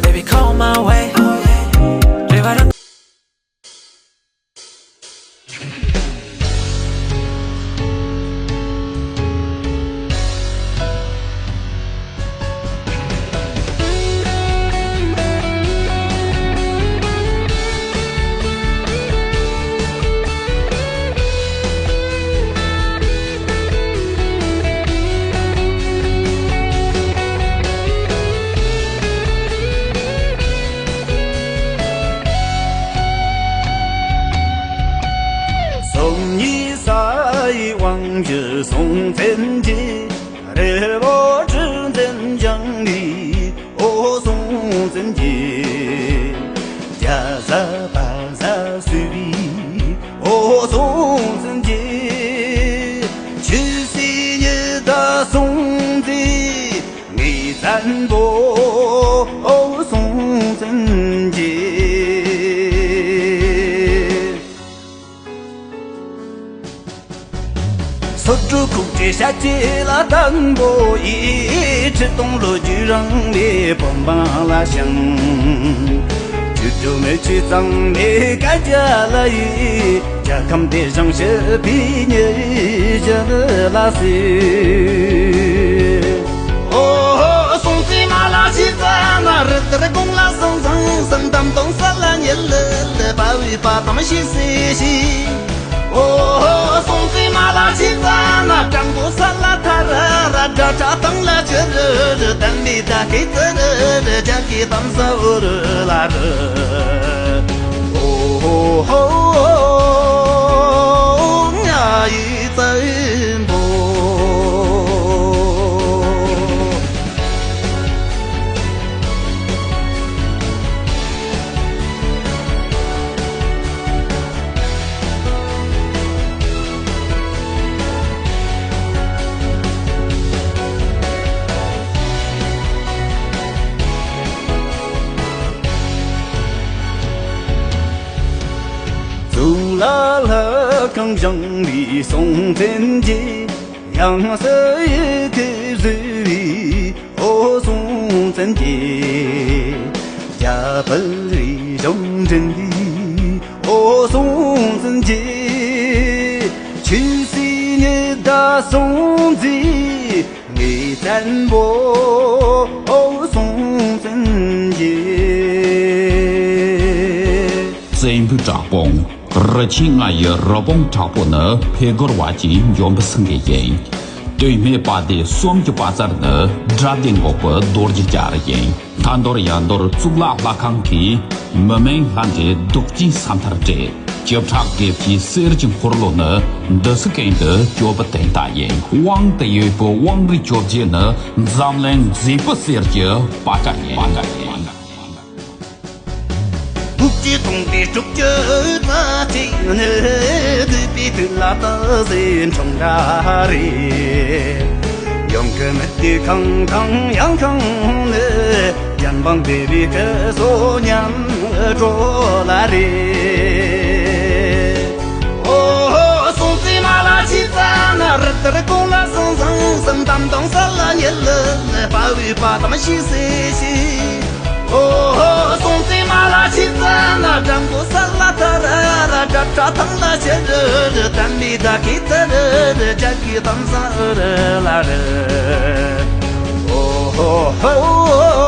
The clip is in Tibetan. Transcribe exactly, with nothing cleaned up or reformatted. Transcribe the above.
Baby, come my way. སོམ་ཉི་ས་ཡི་དབང་གི་སྲོང་བཙན་གྱི། རི་བོ་གྲུ་འཛིན་ཞིང་ལས་འོ་སྲོང་བཙན་གྱི། རྒྱ་བཟའ་བལ་བཟའ་སུ་བའི་འོ་སྲོང་བཙན་གྱི། ཆུ་སྲིན་ཉི་ཟླ་སྲོང་བཙན་ངའི་བཙན་པོ་འོ་སྲོང་བཙན་གྱི། སོར་ཕྲུག་ཁུག་ཀྲི་ཤ་ཅི་ལ་དང་པོ་ཡི། ཁྲི་སྟོང་ལོ་རྒྱུས་རིང་བའི་བོད་འབངས་ལ་ཞིང་། ཆོས་སྒྲོན་མེ་ཆུ་གཙང་མའི་སྐད་རྒྱ་ལ་ཡི། རྒྱལ་ཁམས་དེ་བཞིན་ཞི་བའི་ཉི་ཟེར་ལ་ཟེར། ཨོ་ཧོ། སྲོང་བཙན་མ་ལ་ཕྱི་ཙ་ན་རི་ལྟར་དགུང་ལ་སང་སང་སང་། འགྲམ་སྟོང་ས་ལ་ཉི་ལི་ལི། བལ་བའི་བ་དམ་ཤི་སེ་ཤི། ཨོ་ཧོ། སྲོང་བཙན་མ་ལ་ཕྱི་ཙ་ན་སྤྲང་པོ་ས་ལ་ཐ་ར་ར། དགྲ་གྲགས་ཐང་ལ་ཅི་རི་རི། དམ་པའི་ད་ཀི་ཙི་རི་རི། རྒྱ་ཀི་དམ་ས་འུ་རུ་ལ་རི། ཨོ་ཧོ། ང་ཡི་བཙན་པོ། གཙུག་ལག་ལྷ་ཁང་བཞེངས་པའི་སྲོང་བཙན་གྱི། ཡང་སྲིད་ཡི་གེ་བཟོས་པའི་འོ་སྲོང་བཙན་གྱི། རྒྱ་བལ་རིག་གཞུང་འདྲེན་པའི་འོ་སྲོང་བཙན་གྱི། ཆོས་སྲིད་ཉི་ཟླ་སྲོང་བཙན་ངའི་བཙན་པོ་འོ་སྲོང་བཙན་གྱི། བཙན་པོའི་དྲག་དཔུང་། རི་ཆེན་ལྔ་ཡི་རི་བོང་དྲག་པོ་ནི་ཕེ་སྒོར་བ་གྱི་འཇོན་པོ་སེང་གེ་ཡིན། སྟོད་སྨད་དཔའ་སྡེ་གསུམ་གྱི་དཔའ་རྩལ་ནི་དགྲ་སྡེ་འགོག་པའི་རྡོ་རྗེ་རྒྱལ་ཡིན། ཐད་འདོར་ཡར་འདོར་གཙུག་ལག་ལྷ་ཁང་གིས་མི་དམན་ལྷ་འདྲེ་གདུག་ཅིང་ས་མཐར་བསྐྲད། བཅུ་ཕྲག་བརྒྱད་ཅུའི་གསེར་གྱི་འཁོར་ལོ་ནི་འདི་སུ་གན་དུ་སྐྱོབ་པའི་བརྟན་རྟགས་ཡིན། དབང་དུ་ཡོད་པའི་དབང་རིས་བཅོ་བརྒྱད་ནི་འཛམ་གླིང་མཛེས་པའི་གསེར་གྱི་པ་ཀ་ཡིན། དབུགས་ཀྱི་གདུང་པའི་སྤྲོ་སྐྱིད་རྩ་ཆེན་ནི། སྡུད་པའི་དུས་ལ་ད་གཟི་འཕྲོག་འདྲ་རེད། ཡོང་གི་མི་དེ་གང་གང་ཡང་གང་ནི། རྒྱལ་འབངས་སྡེ་བའི་སྐུ་སྲོག་ཉམས་འགྲོ་ལ་རེད། ཨོ་ཧོ། སྲོང་བཙན་མ་ལ་ཕྱི་ཙ་ན་རི་ལྟར་དགུང་ལ་སང་སང་སང་། འགྲམ་སྟོང་ས་ལ་ཉི་ལི་ལི། བལ་བའི་བ་དམ་ཤི་སེ་ཤི། ཨོ་ཧོ། སྲོང་བཙན་མ་ལ་ཕྱི་ཙ་ན་སྤྲང་པོ་ས་ལ་ཐ་ར་ར། དགྲ་གྲགས་ཐང་ལ་ཤི་རི་རི། དམ་པའི་ད་ཀི་ཙི་རི་རི། རྒྱ་ཀི་དམ་ས་འུ་རུ་ལ་རི། ཨོ་ཧོ་ཧོ།